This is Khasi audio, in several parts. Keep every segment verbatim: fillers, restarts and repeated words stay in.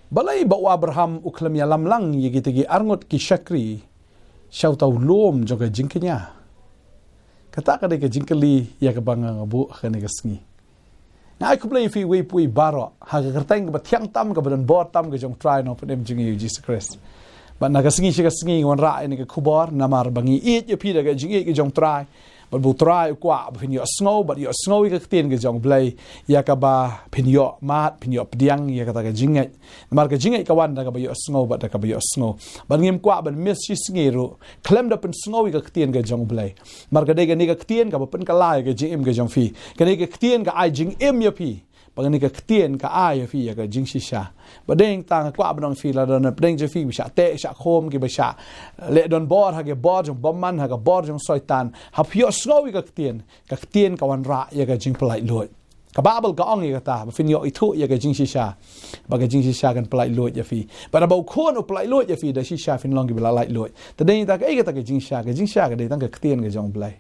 Balei ba u Abraham u khlem ïalam lang ïa kita ki arngut ki shakri sha uta u lum jong ka jingkñia? Kata ka dei ka jingkylli ïa kaba nga buh ha kane ka sngi. Nga ai khublei ïa phi uwei pa uwei baroh ha ka kyrteng kaba thiang tam, kaba donbor tam ka jong u Trai Nongpynim jong ngi u Jisu Khrist. Bad na ka sngi sha ka sngi nga wanrah ïa kane ka khubor namar ba ngi ïeit ïa phi da ka jingïeit ka jong u Trai. Bad ba u Trai u kwah ba phin ïohsngew, bad ïohsngew ïa ka ktien ka jong u Blei, ïa kaba phin ïoh mad, phin ïoh pdiang ïa kata ka jingngeit. Namar ka jingngeit ka wan da kaba ïohsngew bad da kaba ïohsngew. Bad ngim kwah ban miss shi sngi ruh khlem da pynsngew ïa ka ktien ka jong u Blei. Namar ka dei kane ka ktien kaba pynkylla ïa ka jingim ka jong phi. Kane ka ktien ka ai jingim ïa phi. Bad kane ka ktien ka ai ïa phi ïa ka jingshisha. Bad dei tang kwah ban ong ïa phi, lada na pdeng jong phi ba shah teh shah khum, kiba shah leh donbor ha ka bor jong bymman, ha ka bor jong Soitan, hap ïohsngew ïa ka ktien. Ka ktien ka wanrah ïa ka jingpyllait luid. Ka Baibl ka ong ïa kata ba phin ïoh ithuh ïa ka jingshisha, ba ka jingshisha kan pyllait luid ïa phi. Bad haba u khun u pyllait luid ïa phi, da shisha phin long kiba la lait luid. Te dei tang kaei kata ka jingshisha? Ka jingshisha ka dei tang ka ktien ka jong u Blei.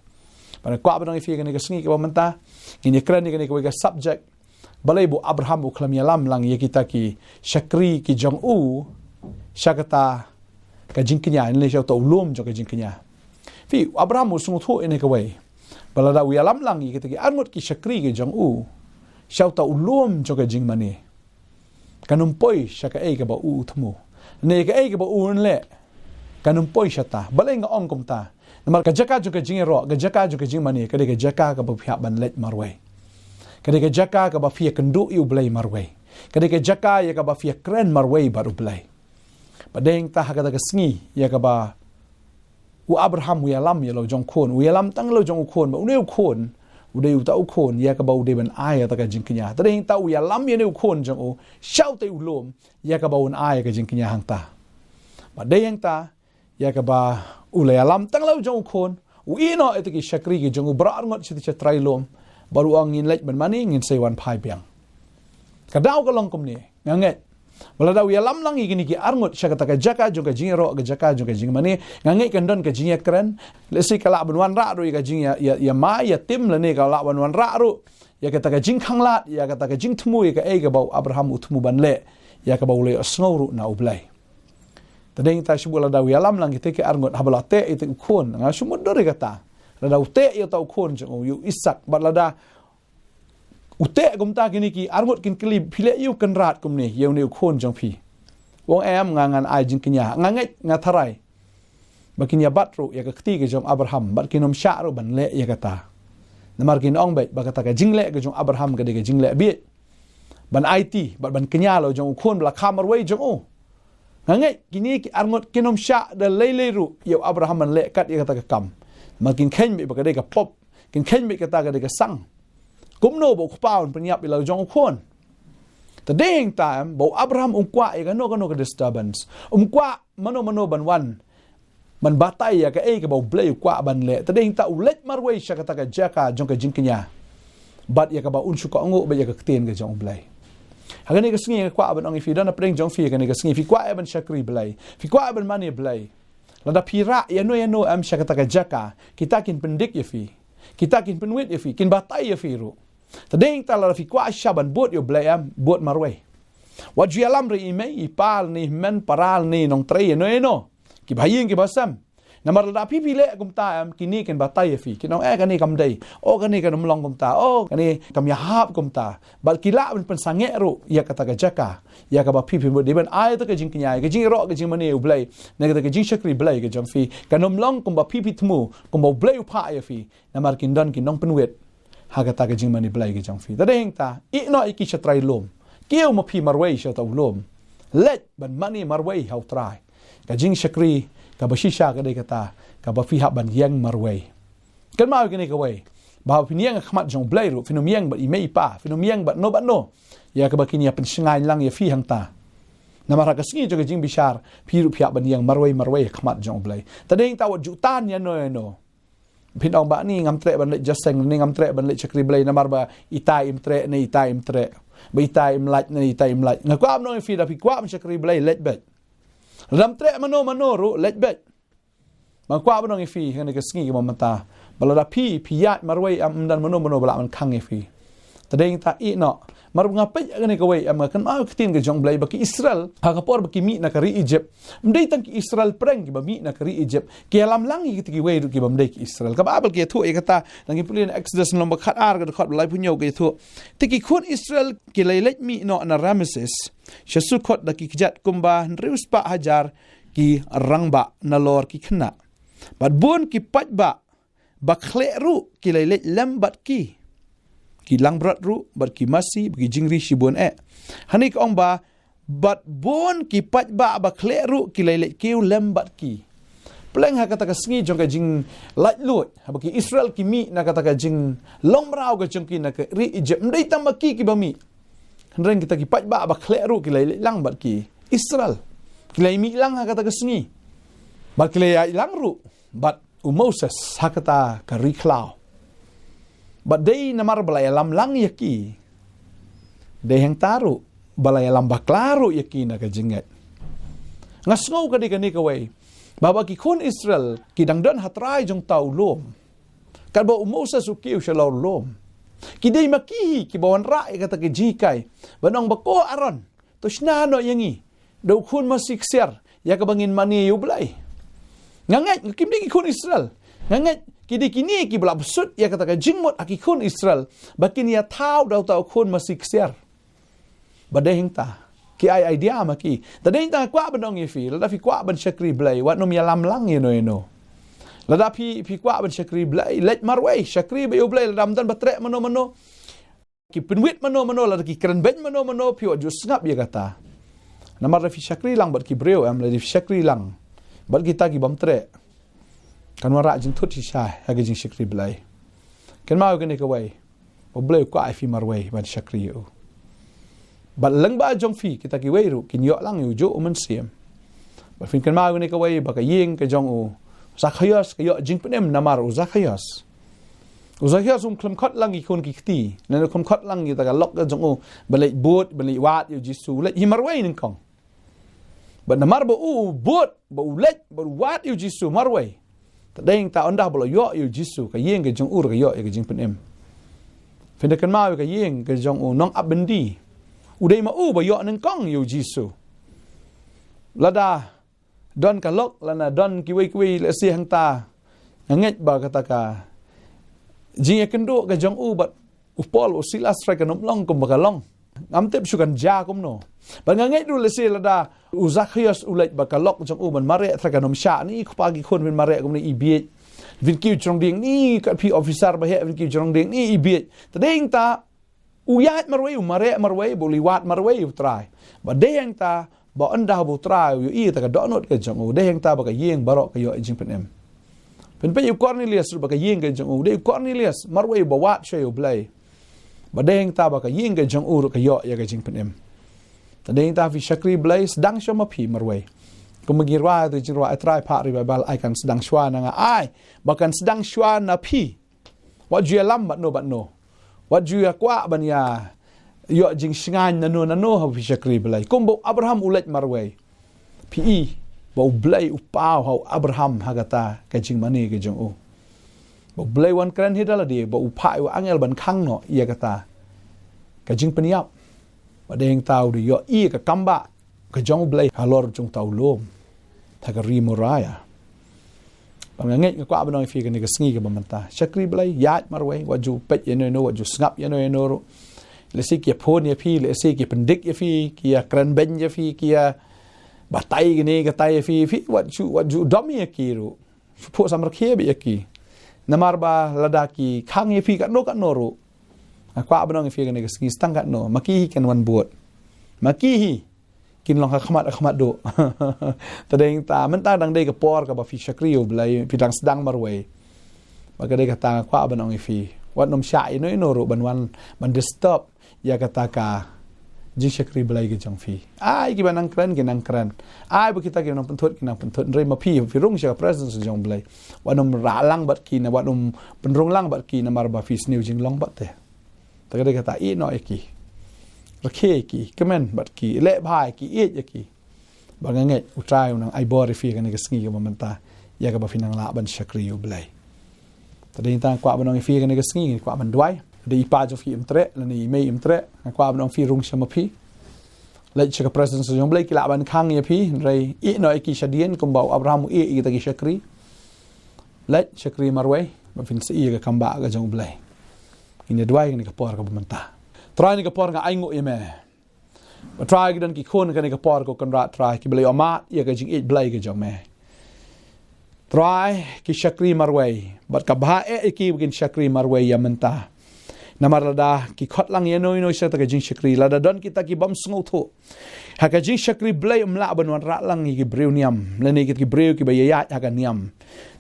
Bad nga kwah ban ong ïa phi kane ka sngi kaba mynta, ngin ïakren ïa kane kawei ka subject. Balei ba u Abraham u khlem ïalam lang ïa kita ki shakri ki jong u sha kata ka jingkñia, ne sha uta u lum jong ka jingkñia? Phi, u Abraham u sngewthuh ïa kane kawei, ba lada u ïalam lang ïa kita ki arngut ki shakri ki jong u sha uta u lum jong ka jingmane, kan ym poi sha kaei kaba u u thmu, ne kaei kaba u un leh kan ym poi shata. Balei nga ong kumta? Namar ka jaka jong ka jingïaroh, ka jaka jong ka jingmane, ka dei ka jaka kaba phi hap ban leit marwei. Ka dei ka jaka kaba phi ïakynduh ïa u Blei marwei. Ka dei ka jaka ïa kaba phi ïakren marwei bad u Blei. Bad dei tang ha kata ka sngi ïa kaba u Abraham u ïalam ïa la u jong u khun, u ïalam tang la u jong u khun, ba une u khun u dei uta u khun ïa kaba u dei ban ai ïa kata ka jingkñia. Te dei tang u ïalam ïa une u khun jong u sha uta u lum ïa kaba un ai ïa ka jingkñia hangta. Bad dei tang ïa kaba u la ïalam tang la u jong u khun, u ïehnoh ïa kita ki shakri ki jong u baroh arngut sha uta u trai lum, bad u ong, ngin leit ban mane, ngin sa wan phai biang. Ka daw ka long kumne, nga ngeit ba lada u ïalam lang ïa kine ki arngut sha kata ka jaka jong ka jingïaroh, ka jaka jong ka jingmane, nga ngeit kan don ka jingïakren. Lehse ka lah ban wanrah ruh ïa ka jingïa, ïa, ïa ma, ïa tim, lane ka lah ban wanrah ruh ïa kata ka jingkhanglad, ïa kata ka jingthmu, ïa kaei kaba u Abraham u thmu ban leh, ïa kaba u la ïohsngew ruh na u Blei. Te dei tang shu buh lada u ïalam lang ïa kita ki arngut haba la teh ïa uta u khun, nga shu mutdur ïa kata. Lada u teh ïa uta u khun jong u, ïa u Isaak, bad lada u teh kumta, kine ki arngut kin kylli, phi leh aïu Kynrad kumne ïa une u khun jong phi? U ong, em, nga ngan ai jingkñia. Nga ngeit, nga tharai ba kin ïa bat ruh ïa ka kti ka jong Abraham, bad kin ym shah ruh ban leh ïa kata. Namar kin ong beit ba kata ka jingleh ka jong Abraham ka dei ka jingleh bieit, ban aiti bad ban kñia la u jong u khun ba la kha marwei jong u. Nga ngeit kine ki arngut kin ym shah da lei lei ruh ïa u Abraham ban leh kat ïa kata ka kam. Namar kin kheiñ beit ba ka dei ka pop, kin kheiñ beit kata ka dei ka sang. Kumno ba u kpa un pynïap ïa la u jong u khun? Te dei tang ba u Abraham um kwah ïa kano kano ka disturbance, um kwah mano mano ban wan ban batai ïa kaei kaba u Blei u kwah ban leh. Te dei tang u leit marwei sha kata ka jaka jong ka jingkñia, bad ïa kaba un shu kohnguh beit ïa ka ktien ka jong u Blei. Ha kane ka sngi nga kwah ban ong ïa phi, don hapdeng jong phi ha kane ka sngi, phi kwah ïa ban shakri Blei, phi kwah ïa ban mane Blei. Lada phi rah ïano ïano em sha kata ka jaka, kita kin pyndik ïa phi, kita kin pynwit ïa phi, kin batai ïa phi ruh. Te dei tang lada phi kwah shisha ban bud ïa u Blei em, bud marwei. Wat ju ïalam ruh ïa i mei i pa, lane i hynmen para, lane i nongtrei, ïano ïano, kiba ha ïing kiba ha sem. Namar lada phi phi leh kumta em, kine kin batai ïa phi, kin ong, eh, kane kam dei, oh, kane kan ym long kumta, oh, kane kam ïahap kumta. Bad ki lah ban pynsangeh ruh ïa kata ka jaka ïa kaba phi phi bud, dei ban ai ïa kata ka jingkñia, ïa ka jingïaroh, ka jingmane u Blei, na kata ka jingshakri Blei ka jong phi. Kan ym long kumba phi phi thmu, kumba u Blei u phah ïa phi. Namar kin don ki nongpynwit ha kata ka jingmane Blei ka jong phi. Te dei tang, ïehnoh ïa ki sha u trai lum. Kiew ma phi marwei sha uta u lum. Leit ban mane marwei ha u Trai. Ka jingshakri kaba shisha ka dei kata kaba phi hap ban ïeng marwei. Kynmaw ïa kane kawei, ba haba phin ïeng ha khmat jong u Blei ruh, phin ym ïeng bad i mei i pa, phin ym ïeng bad no bad no ïa kaba kin ïa pynshngaiñ lang ïa phi hangta. Namar ha ka sngi jong ka jingbishar, phi ruh phi hap ban ïeng marwei marwei ha khmat jong u Blei. Te dei tang wat ju tan ïano ïano. Phin ong ba ni ngam treh ban leit jingïaseng, ni ngam treh ban leit shakri Blei namar ba itai im treh ne itai im treh, ba itai im lait ne itai im lait. Nga kwah ban ong ïa phi, lada phi kwah ban shakri Blei, leit beit. Lada ym treh mano mano ruh, leit beit. Nga kwah ban ong ïa phi ha kane ka sngi kaba mynta, ba lada phi phi ïaid marwei em, ym don mano mano ba lah ban khang ïa phi. Te dei ngi ta ïeh noh. Mar ba nga peit ïa kane kawei, em, nga kynmaw ïa ka ktien ka jong U Blei ba ki Israel, ha ka por ba ki mih na ka ri Egypt, ym dei tang ki Israel pyrshah kiba mih na ka ri Egypt, ki ïalam lang ïa kita kiwei ruh kiba ym dei ki Israel. Ka Baibl ka ïathuh ïa kata, ngi pule na Exodus lynnong ba khatar, ka dkhot ba laiphew hynñiew ka ïathuh: Te ki khun Israel ki la leit mih noh na Rameses sha Sukoth da ki kjat kumba hynriew spah hajar ki rangbah nalor ki khynnah. Bad bun ki paidbah ba khleh ruh ki la leit lem bad ki. Ki langbrot ruh, bad ki masi, bad ki jingri shibun eh. Hangne ka ong ba, bad bun ki paidbah ba khleh ruh ki la leit kiew lem bad ki. Pleng ha kata ka sngi jong ka jinglaitluid, haba ki Israel ki mih na kata ka jinglong mraw ka jong ki na ka ri Egypt, ym dei tang ba ki kiba mih. Hynrei kita ki paidbah ba khleh ruh ki la leit lang bad ki Israel. Ki la mih lang ha kata ka sngi. Bad ki la ïaid lang ruh bad u Moses ha kata ka ri khlaw. Bad dei namar ba la ïalam lang ïa ki, dei hangta ruh ba la ïalam bakla ruh ïa ki na ka jingngeit. Nga sngew ka dei kane kawei, ba haba ki khun Israel ki dang don ha trai jong uta u lum, katba u Moses u kiew shalor u lum, ki dei ma ki hi kiba wanrah ïa kata ka jinghikai, ban ong ba, ko Aaron, to shna noh ïa ngi da u khun masi ksiar, ïa kaba ngin mane ïa U Blei. Nga ngeit, kim dei ki khun Israel. Nga ngeit ki dei kine kiba la bsut ïa kata ka jingmut ha ki khun Israel, ba kin ïathaw da uta u khun masi ksiar. Bad dei hangta ki ai idea ma ki. Te dei hangta nga kwah ban ong ïa phi, lada phi kwah ban shakri Blei, wat nym ïalam lang ïano ïano. Lada phi, phi kwah ban shakri Blei, leit marwei, shakri bad ïa U Blei, lada ym don ba treh mano mano, ki pynwit mano mano, lada ki kren beiñ mano mano, phi wat ju sngap ïa kata. Namar lada phi shakri lang bad ki briew, em, lada phi shakri lang bad kita ki bym treh, kan wanrah jingthut shisha ha ka jingshakri Blei. Kynmaw ïa kane kawei, ba U Blei u kwah ïa phi marwei ban shakri ïa u. Bad lyngba jong phi, kita kiwei ruh kin ïoh lang ïa u juh u Mynsiem. Bad phin kynmaw ïa kane kawei, ba ka ïing ka jong u Zakhaios ka ïoh jingpynim namar u Zakhaios. U Zakhaios um khlem khot lang ki khun ki kti, ne um khlem khot lang kita ka lok ka jong u ban leit bud, ban leit wad ïa u Jisu, u leit hi marwei nyngkong. Bad namar ba u, u bud, ba u leit, ba u wad ïa u Jisu marwei, te dei hangta ynda ba la ïoh ïa u Jisu, ka ïing ka jong u ruh ka ïoh ïa ka jingpynim. Phin da kynmaw ïa ka ïing ka jong u nongap byndi, u dei ma u ba ïoh nyngkong ïa u Jisu. Lada don ka lok, lada don kiwei kiwei lehse hangta, nga ngeit ba kata ka jingïakynduh ka jong u bad u Paul, u Silas, trai kan ym long kumba ka long. Ngam tip shu kan jia kumno. Bad nga ngeit ruh lehse lada u Zakhaios u leit bad ka lok jong u ban mareh, trai kan ym shah, ni kpa ki khun, phin mareh kumne i bieit, phin kiew jrong dieng, ni kat phi officer ba heh, phin kiew jrong dieng, ni i bieit. Te dei hangta u ïaid marwei, u mareh marwei, ba u leit wad marwei ïa u Trai. Bad dei hangta ba ynda ba u Trai u ïohi ïa ka dohnud ka jong u, dei hangta ba ka ïing baroh ka ïoh jingpynim. Phin peit ïa u Kornelius ruh, ba ka ïing ka jong u, dei u Kornelius marwei ba wad shuwa ïa U Blei. Bad dei hangta ba ka ïing ka jong u ruh ka ïoh ïa ka jingpynim. Te dei hangta phi shakri Blei, sdang shuwa ma phi marwei. Kumba ngi rwai ïa ka jingrwai, A Trai, phah revival, ai kan sdang shuwa na nga, ai ba kan sdang shuwa na phi. Wat ju ïalam bad no bad no. Wat ju ïakwah ban ïa ïoh jingshngaiñ nano nano haba phi shakri Blei. Kumba u Abraham u leit marwei, phi i ba U Blei u paw ha u Abraham ha kata ka jingmane ka jong u. Ba U Blei u wan kren hi da lade, ba u phah ïa u angel ban khang noh ïa kata ka jingpynïap. Bad dei hangta u da ïohi ïa ka kambah ka jong U Blei halor jong uta u lum ha ka ri Moria. Bad nga ngeit, nga kwah ban ong ïa phi kane ka sngi kaba mynta, shakri Blei, ïaid marwei, wat ju peit ïano ïano, wat ju sngap ïano ïano ruh. Lehse ki ïa phone ïa phi, lehse ki ïa pyndik ïa phi, ki ïa kren beiñ ïa phi, ki ïa batai kane katai ïa phi, phi wat ju, wat ju dom ïa ki ruh. Shu phuh samar khie beit ïa ki. Namar ba lada ki khang ïa phi katno katno ruh, nga kwah ban ong ïa phi kane ka sngi, sa tang katno, ma ki hi kin wan bud. Ma ki hi kin long ha khmat ha khmat duh. Te dei hangta, mynta dang dei ka por kaba phi shakri ïa U Blei, phi dang sdang marwei. Bad ka dei kata nga kwah ban ong ïa phi, wat nym shah ïano ïano ruh ban wan ban disturb ïa kata ka jingshakri Blei ka jong phi. Ai kiba nang kren ki nang kren, ai ba kita ki nang pynthut ki nang pynthut, hynrei ma phi, phi rung sha ka presence jong U Blei, wat nym rah lang bad ki, ne wat nym pynrung lang bad ki, namar ba phi sniew jinglong bad te. Te ka dei kata, ïeh noh ïa ki, rakhe ïa ki, kmen bad ki, leh bha ïa ki, ïeit ïa ki. Bad nga ngeit U Trai u nang ai bor ïa phi kane ka sngi kaba mynta, ïa kaba phi nang lah ban shakri ïa U Blei. Te dei hangta nga kwah ban ong ïa phi kane ka sngi, nga kwah ban duwai. Lada i pa jong phi im treh, lane i mei im treh, nga kwah ban ong phi rung sha ma phi. Leit sha ka presence jong Blei, ki lah ban khang ïa phi, hynrei ïeh noh ïa ki shadien, kumba u Abraham u ïeh ïa kita ki shakri. Leit shakri marwei, ba phin sa ïoh ïa ka kam ba ka jong Blei. Ngin ïa duwai kane ka por kaba mynta. Trai, kane ka por nga ainguh ïa me. Ba Trai, ki don ki khun kane ka por, ko Kynrad Trai, kiba la ïohmad ïa ka jingïeit Blei ka jong me. Trai, ki shakri marwei, bad ka bha eh ïa ki ba kin shakri marwei ïa mynta. Namar lada ki khot lang ïa no ïa no sha kata ka jingshakri, lada don kita ki bym sngewthuh ha ka jingshakri Blei, ym lah ban wanrah lang ïa ki briew niam, lane kita ki briew kiba ïaid ha ka niam.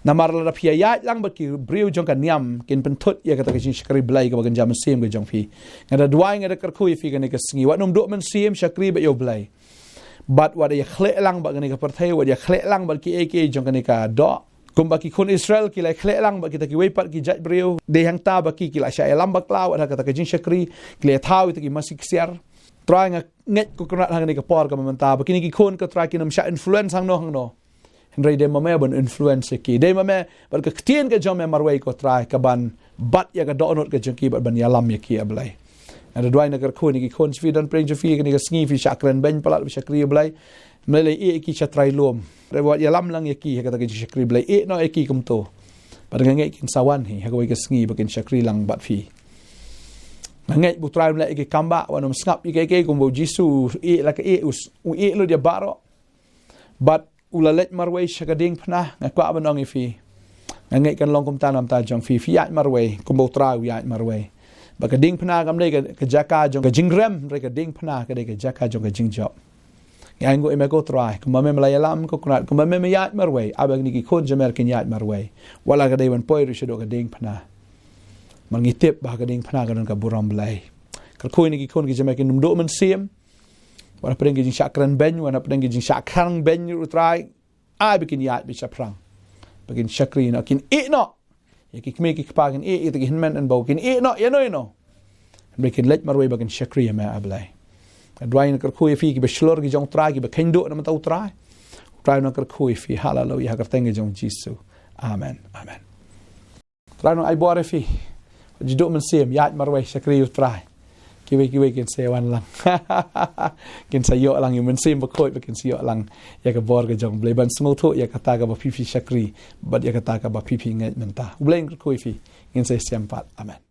Namar lada phi ïaid lang bad ki briew jong ka niam, kin pynthut ïa kata ka jingshakri Blei kaba kynja mynsiem ka jong phi. Nga da duwai, nga da kyrkhu ïa phi kane ka sngi, wat nym duh mynsiem, shakri bad ïa U Blei. Bad wat ïa khleh lang bad kane ka pyrthei, wat ïa khleh lang bad kiei kiei jong kane ka doh. Kumba ki khun Israel ki la khleh lang bad kita kiwei pat ki jait briew, dei hangta ba ki, ki la shah ïalam bakla wat ha kata ka jingshakri, ki la thaw ïa kita ki masi ksiar. Trai, nga ngeit, ko Kynrad, ha kane ka por kaba mynta, ba kine ki khun, ko Trai, kin ym shah influence hangno hangno. Hynrei dei ma me ban influence ïa ki. Dei ma me bad ka ktien ka jong me marwei, ko Trai, kaban bat ïa ka dohnud ka jong ki bad ban ïalam ïa ki, A Blei. Nga da duwai, nga da kyrkhu ïa kine ki khun jong phi, don pyrshah jong phi kane ka sngi, phi shah kren beiñ palat ba shakri, A Blei. Me la ïeh ïa ki sha trai lum. Wat ïalam lang ïa ki ha kata ka jingshakri, Blei. Ïeh noh ïa ki kumto. Bad nga ngeit kin sa wan hi ha kawei ka sngi ba kin shakri lang bad phi. Nga ngeit, ko Trai, me la ïeh ïa ki kam ba, wat nym sngap ïa kiei kiei, kumba U Jisu u ïeh la ka ïeh, u s-, u ïeh lut ïa baroh. Bad u la leit marwei sha ka diengphna, nga kwah ban ong ïa phi. Nga ngeit kan long kumta na ka bynta jong phi, phi ïaid marwei, kumba U Trai u ïaid marwei. Ba ka diengphna kam dei ka, ka jaka jong ka jingrem, hynrei ka diengphna ka dei ka jaka jong ka jingjop. Nga ainguh ïa me, ko Trai, kumba me, me la ïalam, ko Kynrad, kumba me, me ïaid marwei, ai ba kine ki khun jong me ruh kin ïaid marwei. Wat la ka dei ban poi ruh shaduh ka diengphna. Namar ngi tip ba ha ka diengphna ka don ka burom Blei. Kyrkhu ïa kine ki khun ki jong me, kin nym duh mynsiem. Wat hapdeng ki jingshah kren beiñ, wat hapdeng ki jingshah khang beiñ ruh, Trai, ai ba kin ïaid beit shaphrang. Ba kin shakri noh, kin ïeh noh ïa ki kmie ki kpa, kin ïeh ïa kita ki hynmen hynbew, kin ïeh noh ïa no ïa no. Hynrei kin leit marwei ba kin shakri ïa me, A Blei. Nga duwai, nga kyrkhu ïa phi kiba shlur ki jong U Trai, kiba kheiñ duh na ka bynta U Trai. Trai, nga kyrkhu ïa phi, haleluya, ha ka kyrteng ka jong U Jisu. Amen. Amen. Trai un ai bor ïa phi. Wat ju duh mynsiem, ïaid marwei, shakri ïa U Trai. Kiwei kiwei kin sa wan lang. Kin sa ïoh lang ïa U Mynsiem Bakhuid, ba kin sa ïoh lang ïa ka bor ka jong U Blei, ban sngewthuh ïa kata kaba phi phi shakri bad ïa kata kaba phi phi ngeit mynta. U Blei un kyrkhu ïa phi. Ngin sa ïashem pat. Amen.